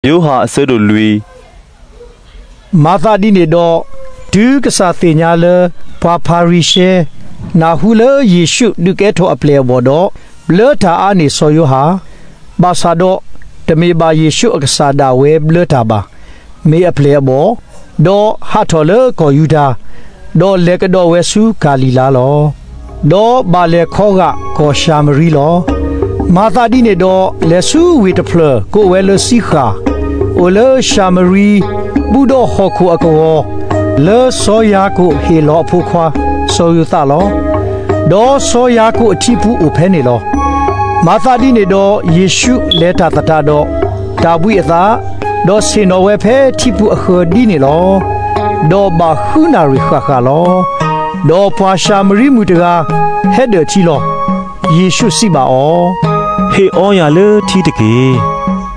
ယိၤဟၣ်အဆၢဒိၣ်လွံၢ်. မၤသးဒ်န့ၣ်ဒီး, တုၤကစၢ်သ့ၣ်ညါလၢ ပှၤဖၤရံၤၡဲ နၢ်ဟူလၢယ့ၣ်ရှူးဒုးကဲထီၣ်အပျဲၢ်အဘီၣ်ဒီး, ဘျၢတၢ်အါန့ၢ်စီၤယိၤဟၣ်, ဘၣ်ဆၣ်ဒီး တမ့ၢ်ဘၣ်ယ့ၣ်ရှူးအကစၢ်ဒၣ်ဝဲဘျၢတၢ်ဘၣ်, မ့ၢ်အပျဲၢ်အဘီၣ်, ဒီးဟးထီၣ်လၢကီၢ်ယူဒၤ, ဒီးလဲၤကဒီးဝဲဆူကၤလံၤလါလီၤ. ဒီးဘၣ်လဲၤခီဂာ်ကီၢ်ၡၤမရံလီၤ. မၤသးဒ်န့ၣ်ဒီး လဲၤဆူဝ့ၢ်တဖျၢၣ်ကိးဝဲလၢစံဃၣ်, အိၣ်လၢၡၤမရံ ဘူၣ်ဒီးဟီၣ်ခိၣ်အကဝီၤ, လၢစီၤယၤကိာ်ဟ့ၣ်လီၤအဖိခွါ စီၤယိၤသးလီၤ. ဒီးစီၤယၤကိာ်အထံပူၤအိၣ်ဖဲန့ၣ်လီၤ. မၤသးဒ်န့ၣ်ဒီး ယ့ၣ်ရှူးလဲၤတၢ်သတးဒီး တၢ်ဘှံးအသး, ဒီးဆ့ၣ်နီၤဝဲဖဲထံပူၤအဃၢၤဒ်န့ၣ်လီၤ. ဒီးဘၣ်ဃုနၣ်ရံၣ်ဃၣ်ဃၣ်လီၤ. ဒီးပှၤၡၤမရံမုၣ်တဂၤ ဟဲဒၢၣ်ထံလီၤ. ယ့ၣ်ရှူးစံးဘၣ်အီၤ, ဟ့ၣ်အီယၤလၢထံတက့ၢ်.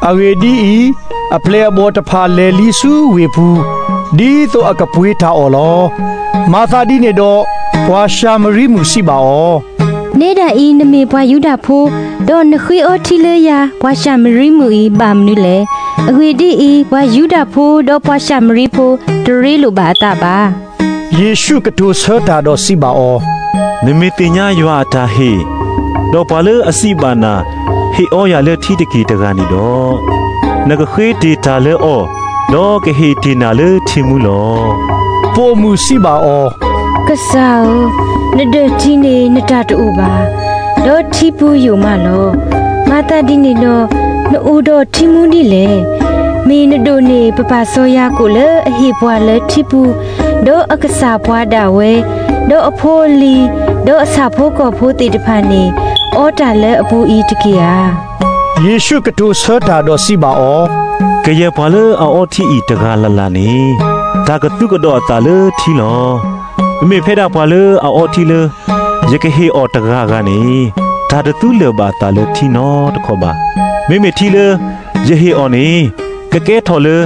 အဂ့ၢ်ဒ်အံၤ, အပျဲၢ်အဘီၣ်တဖၣ်လဲၤလံဆူဝ့ၢ်ပူၤ, ဒ်သိးအကပှ့ၤတၢ်အီၣ်လီၤ. မၤသးဒ်န့ၣ်ဒီး ပှၤၡၤမရံမုၣ်စံးဘၣ်အီၤ, နဲဒၣ်အံၤ နမ့ၢ်ပှၤယူဒၤဖိ, ဒီးနဃ့အီထံလၢယၤ ပှၤၡၤမရံမုၣ်အံၤ ဘၣ်မနုၤလဲၣ်. အဂ့ၢ်ဒ်အံၤ, ပှၤယူဒၤဖိဒီးပှၤၡၤမရံဖိ တရ့လိာ်ဘၣ်အသးဘၣ်. ယ့ၣ်ရှူးကတိၤဆၢတၢ်ဒီးစံးဘၣ်အီၤ, နမ့ၢ်သ့ၣ်ညါယွၤအတၢ်ဟ့ၣ်, ဒီးပှၤလၢအစံးဘၣ်နၤ ဟ့ၣ်အီယၤလၢထံတက့ၢ်တဂၤန့ၣ်ဒီး, နကဃ့တ့ၢ်တၢ်လၢအီၤ, ဒီးကဟ့ၣ်တ့ၢ်နၤလၢထံမူလီၤ. ပိာ်မုၣ်စံးဘၣ်အီၤ, ကစၢ်ဧၢ, နဒၢၣ်ထံန့ၣ်နတၢ်တအိၣ်ဘၣ်, ဒီးထံပူၤယိာ်မးလီၤ. မၤသးဒ်န့ၣ်ဒီး နအိၣ်ဒီးထံမူဒ်လဲၣ်. မ့ၢ်နဒိၣ်န့ၢ်ပပၢ်စီၤယၤကိာ်လၢအဟ့ၣ်ပှၤလၢထံပူၤ, ဒီးအကစၢ်ပှၤဒၣ်ဝဲ, ဒီးအဖိအလံၤ, ဒီးအဆၣ်ဖိကီၢ်ဖိသ့ၣ်တဖၣ်န့ၣ် အီတၢ်လၢအပူၤအံၤတက့ၢ်ဧါ. ယ့ၣ်ရှူးကတိၤဆၢတၢ်ဒီးစံးဘၣ်အီၤ, ကယဲၢ်ပှၤလၢအအီထံအံၤတဂၤလၢ်လၢ်န့ၣ်, တၢ်ကသူကဒီးအသးလၢထံလီၤ. မ့မ့ၢ်ဖဲဒၣ်ပှၤလၢအအီထံလၢ ယကဟ့ၣ်အီၤတဂၤဂၤန့ၣ်, တၢ်တသူလၢာ်ဘၣ်အသးလၢထံနီတခီၣ်ဘၣ်. မ့မ့ၢ်ထံလၢယဟ့ၣ်အီၤန့ၣ်, ကကဲထီၣ်လၢ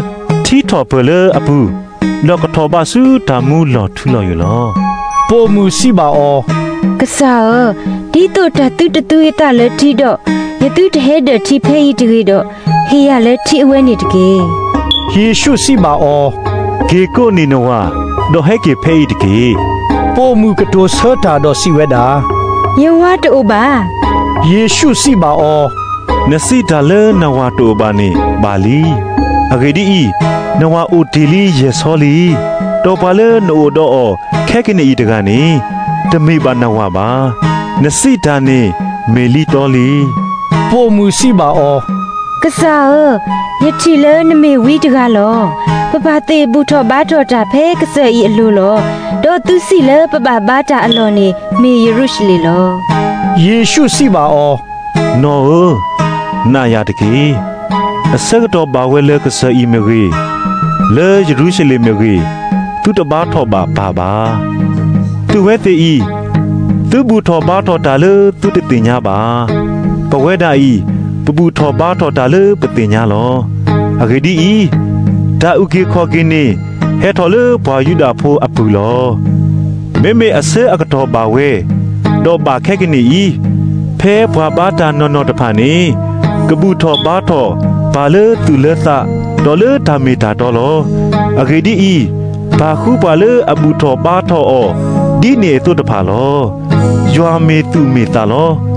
ထံထီၣ်ပၢၢ်လၢအပူၤ, ဒီးကထီၣ်ဘးဆူတၢ်မူလီၢ်ထူလီၢ်ယိာ်လီၤ. ပိာ်မုၣ်စံးဘၣ်အီၤ, ကစၢ်ဧၢ, ဒ်သိးတၢ်သုတသူယသးလၢထံဒီး, ယသုတဟဲဒၢၣ်ထံဖဲအံၤတဂ့ၤဒီး, ဟ့ၣ်ယၤလၢထံအဝဲန့ၣ်တက့ၢ်. ယ့ၣ်ရှူးစံးဘၣ်အီၤ, က့ၤကိးန့ၢ်နဝၤ, ဒီးဟဲက့ၤဖဲအံၤတက့ၢ်. ပိာ်မုၣ်ကတိၤဆၢတၢ်ဒီးစံးဝဲဒၣ်, ယဝၤတအိၣ်ဘၣ်. ယ့ၣ်ရှူးစံးဘၣ်အီၤ, နစံးတၢ်လၢနဝၤတအိၣ်ဘၣ်န့ၣ်ဘၣ်လံ. အဂ့ၢ်ဒ်အံၤ, နဝၤအိၣ်တ့ၢ်လံယဲၢ်ဆီလံ. ဒီးပှၤလၢနအိၣ်ဒီးအီၤခဲကနံၣ်အံၤတဂၤန့ၣ်, တမ့ၢ်ဘၣ်နဝၤဘၣ်. နစံးတၢ်န့ၣ်မ့ၢ်လံတီလံ. ပိာ်မုၣ်စံးဘၣ်အီၤ, ကစၢ်ဧၢ, ယထံၣ်လၢနမ့ၢ်ဝံတဂၤလီၤ. ပပၢ်သ့ၣ်ဘူၣ်ထီၣ်ဘါထီၣ်တၢ်ဖဲကစၢၢ်အံၤအလိၤလီၤ. ဒီးသုစံးလၢပဘၣ်ဘါတၢ်အလီၢ်န့ၣ် မ့ၢ်ယရူၤၡလ့ၣ်လီၤ. ယ့ၣ်ရှူးစံးဘၣ်အီၤ, နီၢ်ဧၢ, နာ်ယၤတက့ၢ်. အဆၢကတီၢ်ဘၣ်ဝဲလၢကစၢၢ်အံၤမ့ၢ်ဂ့ၤ, လၢယရူၤၡလ့ၣ်မ့ၢ်ဂ့ၤ, သုတဘါထီၣ်ဘၣ်ပၢ်ဘၣ်. သုဝဲသ့ၣ်အံၤ, သုဘူၣ်ထီၣ်ဘါထီၣ်တၢ်လၢသုတသ့ၣ်ညါဘၣ်. ပဝဲဒၣ်အံၤ, ပဘူၣ်ထီၣ်ဘါထီၣ်တၢ်လၢပသ့ၣ်ညါလီၤ. အဂ့ၢ်ဒ်အံၤ, တၢ်အုၣ်က့ၤခီၣ်က့ၤန့ၣ် ဟဲထီၣ်လၢပှၤယူဒၤဖိအပူၤလီၤ. မ့မ့ၢ်အဆၢအကတီၢ်ဘၣ်ဝဲ, ဒီးဘၣ်ခဲကနံၣ်အံၤ, ဖဲပှၤဘါတၢ်နီၢ်နီၢ်တဖၣ်န့ၣ်, ကဘူၣ်ထီၣ်ဘါထီၣ်ပၢ်လၢသူၣ်လၢသး, ဒီးလၢတၢ်မ့ၢ်တၢ်တီလီၤ. အဂ့ၢ်ဒ်အံၤ, ပၢ်ဃုပှၤလၢအဘူၣ်ထီၣ်ဘါထီၣ်အီၤ ဒ်န့ၣ်အသိးတဖၣ်လီၤ. ယွၤမ့ၢ်သူၣ်မ့ၢ်သးလီၤ.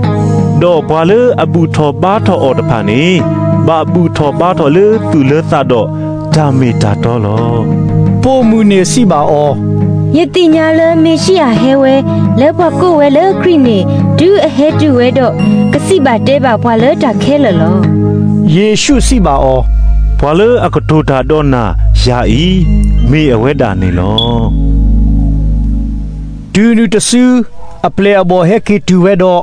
ဒီးပှၤလၢအဘူၣ်ထီၣ်ဘါထီၣ်အီၤတဖၣ်န့ၣ်, ဘၣ်ဘူၣ်ထီၣ်ဘါထီၣ်လၢသူၣ်လၢသးဒီးတၢ်မ့ၢ်တၢ်တီလီၤ. ပိာ်မုၣ်န့ၣ်စံးဘၣ်အီၤ, ယသ့ၣ်ညါလၢမ့ၤၡံအၤဟဲဝဲ, လၢပှၤကိးဝဲလၢခရံာ်န့ၣ်, တုၤအဟဲတုၤဝဲဒီး, ကစံးဘၣ်တဲဘၣ်ပှၤလၢတၢ်ခဲလၢာ်လီၤ. ယ့ၣ်ရှူးစံးဘၣ်အီၤ, ပှၤလၢအကတိၤတၢ်ဒီးနၤယၤအံၤ, မ့ၢ်အဝဲဒၣ်န့ၣ်လီၤ. တုၤနုၤတစု, အပျဲၢ်အဘီၣ်ဟဲက့ၤတုၤဝဲဒီး,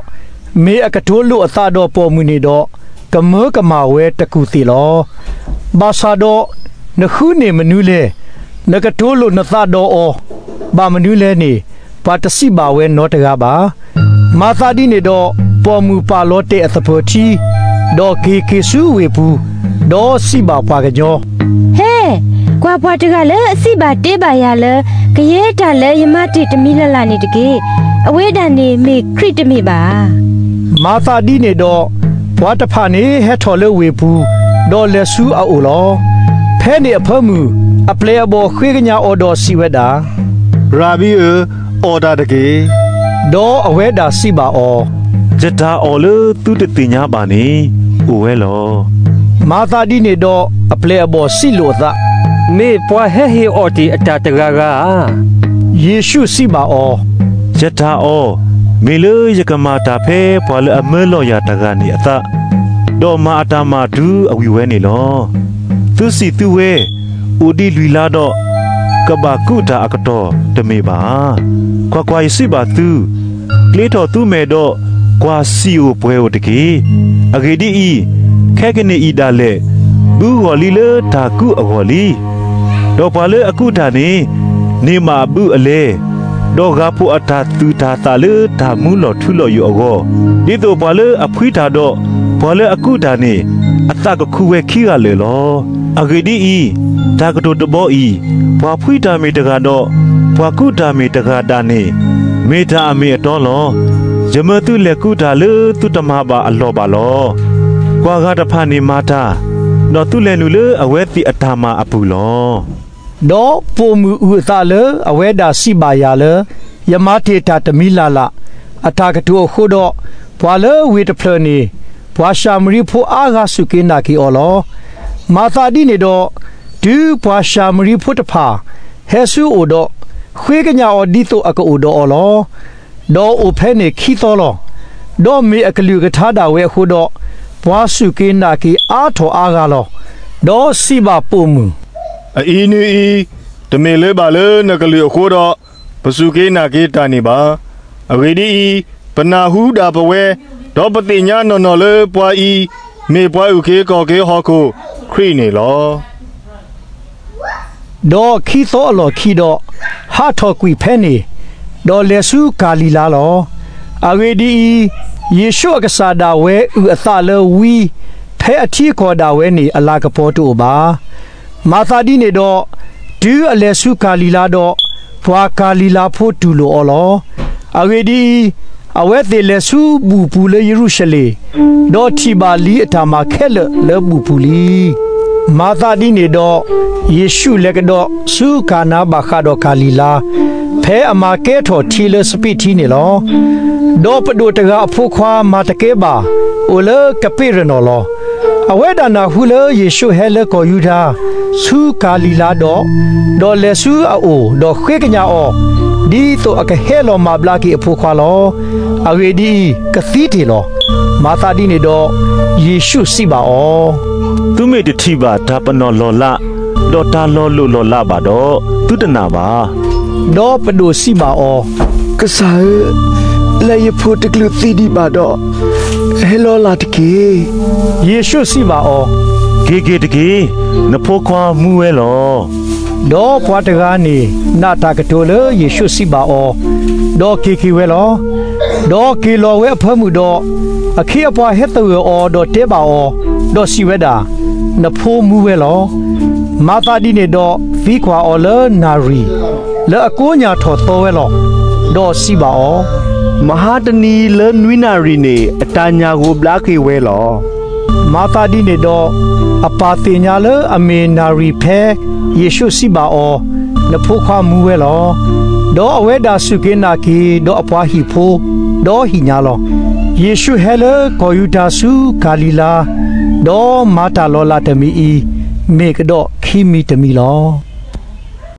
မ့ၢ်အကတိၤလိာ်အသးဒီးပိာ်မုၣ်န့ၣ်ဒီး, ကမၢကမၣ်ဝဲတကူၢ်သ့ၣ်လီၤ. ဘၣ်ဆၣ်ဒီး, နဃုန့ၢ်မနုၤလဲၣ်. နကတိၤလိာ်နသးဒီးအီၤ ဘၣ်မနုၤလဲၣ်န့ၣ်, ပှၤတစံးဘၣ်ဝဲနီတဂၤဘၣ်. မၤသးဒ်န့ၣ်ဒီး, ပိာ်မုၣ်ပာ်လီၤတဲာ်အသပၢၤထံ, ဒီးက့ၤက့ၤဆူဝ့ၢ်ပူၤ, ဒီးစံးဘၣ်ပှၤကညီ, ဟဲ, ကွၢ်ပှၤတဂၤလၢအစံးဘၣ်တဲဘၣ်ယၤလၢ ကယဲၢ်တၢ်လၢယမၤတ့ၢ်တမံၤလၢ်လၢ်န့ၣ်တက့ၢ်. အဝဲဒၣ်န့ၣ်မ့ၢ်ခရံာ်တမ့ၢ်ဘၣ်ဧါ. မၤသးဒ်န့ၣ်ဒီး, ပှၤတဖၣ်န့ၣ်ဟဲထီၣ်လၢဝ့ၢ်ပူၤ, ဒီးလဲၤဆူအအိၣ်လီၤ. ဖဲန့ၣ်အဖၢမုၢ် အပျဲၢ်အဘီၣ်ဃ့ကညးအီၤဒီးစံးဝဲဒၣ်, ရၤဘံဧၢ, အီၣ်တၢ်တက့ၢ်. ဒီးအဝဲဒၣ်စံးဘၣ်အီၤ, ယတၢ်အီၣ်လၢသုတသ့ၣ်ညါဘၣ်န့ၣ် အိၣ်ဝဲလီၤ. မၤသးဒ်န့ၣ်ဒီး အပျဲၢ်အဘီၣ်စံးလိာ်အသး, မ့ၢ်ပှၤဟဲဟ့ၣ်အီၣ်တ့ၢ်အတၢ်တဂၤဂၤဧါ. ယ့ၣ်ၡူးစံးဘၣ်အီၤ, ယတၢ်အီၣ် မ့ၢ်လၢယကမၤတၢ်ဖဲပှၤလၢအမၢလီၤယၤတဂၤန့ၣ်အသး, ဒီးမၤအတၢ်မၤတုၤအဝံၣ်ဝဲန့ၣ်လီၤ. သုစံးသုဝဲ, အိၣ်ဒံးလွံၢ်လါဒီး ကဘၣ်ကူးတၢ်အကတီၢ်တမ့ၢ်ဘၣ်ဧါ. ကွၢ်ကွၢ်, ယစံးဘၣ်သု, ကျ့ထီၣ်သုမဲာ်ဒီး ကွၢ်စံာ်အိၣ်ပှဲၤအိၣ်တက့ၢ်. အဂ့ၢ်ဒ်အံၤ, ခဲကနံၣ်အံၤဒၣ်လဲာ် ဘုဂီၢ်လံလၢတၢ်ကူးအဂီၢ်လံ. ဒီးပှၤလၢအကူးတၢ်န့ၣ် န့ၢ်ဘၣ်အဘုအလဲ, ဒီးဂၢ်ဖှိၣ်အတၢ်သူၣ်တၢ်သးလၢတၢ်မူလီၤထူလီၤယိာ်အဂီၢ်, ဒ်သိးပှၤလၢအဖှံတၢ်ဒီး ပှၤလၢအကူးတၢ်န့ၣ် အသးကခူဝဲခံဂၤလၢာ်လီၤ. အဂ့ၢ်ဒ်အံၤ, တၢ်ကတိၤတဘီအံၤ, ပှၤဖှံတၢ်မ့ၢ်တဂၤဒီး ပှၤကူးတၢ်မ့ၢ်တဂၤဒၣ်န့ၣ် မ့ၢ်တၢ်အမ့ၢ်အတီလီၤ. ယမၢသုလဲၤကူးတၢ်လၢသုတမၤဘၣ်အလီၢ်ဘၣ်လီၤ. ပှၤဂၤတဖၣ်န့ၣ်မၤတၢ်, ဒီးသုလဲၤနုာ်လၢအဝဲသ့ၣ်အတၢ်မၤအပူၤလီၤ. ဒီးပိာ်မုၣ်အုၣ်အသးလၢအဝဲဒၣ်စံးဘၣ်ယၤလၢ ယမၤတ့ၢ်တၢ်တမံၤလၢ်လၢ် အတၢ်ကတိၤအဃိဒီး, ပှၤလၢဝ့ၢ်တဖျၢၣ်န့ၣ် ပှၤၡၤမရံဖိအါဂၤစူၢ်က့ၤနာ်က့ၤအီၤလီၤ. မၤသးဒ်န့ၣ်ဒီး, တုၤပှၤၡၤမရံဖိတဖၣ် ဟဲဆူအအိၣ်ဒီး, ဃ့ကညးအီၤဒ်သိးအကအိၣ်ဒီးအီၤလီၤ. ဒီးအိၣ်ဖဲန့ၣ်ခံသီလီၤ. ဒီးမ့ၢ်အကလုၢ်ကထါဒၣ်ဝဲအဃိဒီး, ပှၤစူၢ်က့ၤနာ်က့ၤအါထီၣ်အါဂၤလီၤ. ဒီးစံးဘၣ်ပိာ်မုၣ်, အအံၤနုၤအံၤ, တမ့ၢ်လၢဘၣ်လၢနကလုၢ်အဃိဒီး ပစူၢ်က့ၤနာ်က့ၤတၢ်န့ၣ်ဘၣ်. အဂ့ၢ်ဒ်အံၤ, ပနၢ်ဟူဒၣ်ပဝဲ, ဒီးပသ့ၣ်ညါနီၢ်နီၢ်လၢပှၤအံၤ မ့ၢ်ပှၤအုၣ်က့ၤခီၣ်က့ၤဟီၣ်ခိၣ်ခရံာ်န့ၣ်လီၤ. ဒီးခံသီအလီၢ်ခံဒီး, ဟးထီၣ်ကွံာ်ဖဲန့ၣ်, ဒီးလဲၤဆူကၤလံၤလါလီၤ. အဂ့ၢ်ဒ်အံၤ, ယ့ၣ်ၡူးအကစၢ်ဒၣ်ဝဲအုၣ်အသးလၢဝံ, ဖဲအထံအကီၢ်ဒၣ်ဝဲန့ၣ် အလၤကပီၤတအိၣ်ဘၣ်. မၤသးဒ်န့ၣ်ဒီး, တုၤအလဲၤဆူကၤလံၤလါဒီး, ပှၤကၤလံၤလါဖိတူၢ်လိာ်အီၤလီၤ. အဂ့ၢ်ဒ်အံၤ, အဝဲသ့ၣ်လဲၤဆူဘူၣ်ပူၤလၢယရူၤၡလ့ၣ်, ဒီးထံၣ်ဘၣ်လံအတၢ်မၤခဲလၢာ်လၢဘူၣ်ပူၤလံ. မၤသးဒ်န့ၣ်ဒီး, ယ့ၣ်ၡူးလဲၤကဒီးဆူကၤနါဘၣ်ဃးဒီးကၤလံၤလါ, ဖဲအမၤကဲထီၣ်ထံလၢစပံးထံန့ၣ်လီၤ. ဒီးပဒိၣ်တဂၤအဖိခွါမၤတကဲဘၣ်, အိၣ်လၢကပ့းရနီၣ်လီၤ. အဝဲဒၣ်နၢ်ဟူလၢယ့ၣ်ၡူးဟဲလၢကီၢ်ယူဒၤ, ဆူကၤလံၤလါဒီး, ဒီးလဲၤဆူအအိၣ်, ဒီးဃ့ကညးအီၤ, ဒ်သိးအကဟဲလီၤမၤဘျါက့ၤအဖိခွါလီၤ. အဂ့ၢ်ဒ်အံၤ, ကသံတ့ၢ်လီၤ. မၤသးဒ်န့ၣ်ဒီး, ယ့ၣ်ၡူးစံးဘၣ်အီၤ, သုမ့ၢ်တထံၣ်ဘၣ်တၢ်ပနီၣ်လီၢ်လး, ဒီးတၢ်လီၤလိၢ်လီၢ်လးဘၣ်ဒီး, သုတနာ်ဘၣ်. ဒီးပဒိၣ်စံးဘၣ်အီၤ, ကစၢ်ဧၢ, လၢယဖိတကလုာ်သံဒံးဘၣ်ဒီး, ဟဲလီၤလၢ်တက့ၢ်. ယ့ၣ်ၡူးစံးဘၣ်အီၤ, က့ၤက့ၤတက့ၢ်, နဖိခွါမူဝဲလီၤ. ဒီးပှၤတဂၤန့ၣ်နာ်တၢ်ကတိၤလၢယ့ၣ်ၡူးစံးဘၣ်အီၤ, ဒီးက့ၤက့ၤဝဲလီၤ. ဒီးက့ၤလီၤဝဲအဖၢမုၢ်ဒီး, အခ့အပှၤဟဲသဂၢၢ်အီၤဒီးတဲဘၣ်အီၤ, ဒီးစံးဝဲဒၣ်, နဖိမူဝဲလီၤ. မၤသးဒ်န့ၣ်ဒီးသံကွၢ်အီၤလၢနၣ်ရံၣ်လၢအကိးညၣ်ထီၣ်သီဝဲလီၤ. ဒီးစံးဘၣ်အီၤ, မဟါတနံၤလၢနွံနၣ်ရံၣ်န့ၣ် အတၢ်ညၣ်ဂိၢ်ဘျါက့ၤဝဲလီၤ. မၤသးဒ်န့ၣ်ဒီး, အပၢ်သ့ၣ်ညါလၢအမ့ၢ်နၣ်ရံၣ်ဖဲယ့ၣ်ၡူးစံးဘၣ်အီၤ, နဖိခွါမူဝဲလီၤ. ဒီးအဝဲဒၣ်စူၢ်က့ၤနာ်က့ၤဒီးအပှၤဟံၣ်ဖိ, ဒီးဟံၣ်ညါလီၤ. ယ့ၣ်ၡူးဟဲလၢကီၢ်ယူဒၤဆူကၤလံၤလါ, ဒီးမၤတၢ်လီၤလးတမံၤအံၤ, မ့ၢ်ကဒီးခံမံၤတမံၤလီၤ.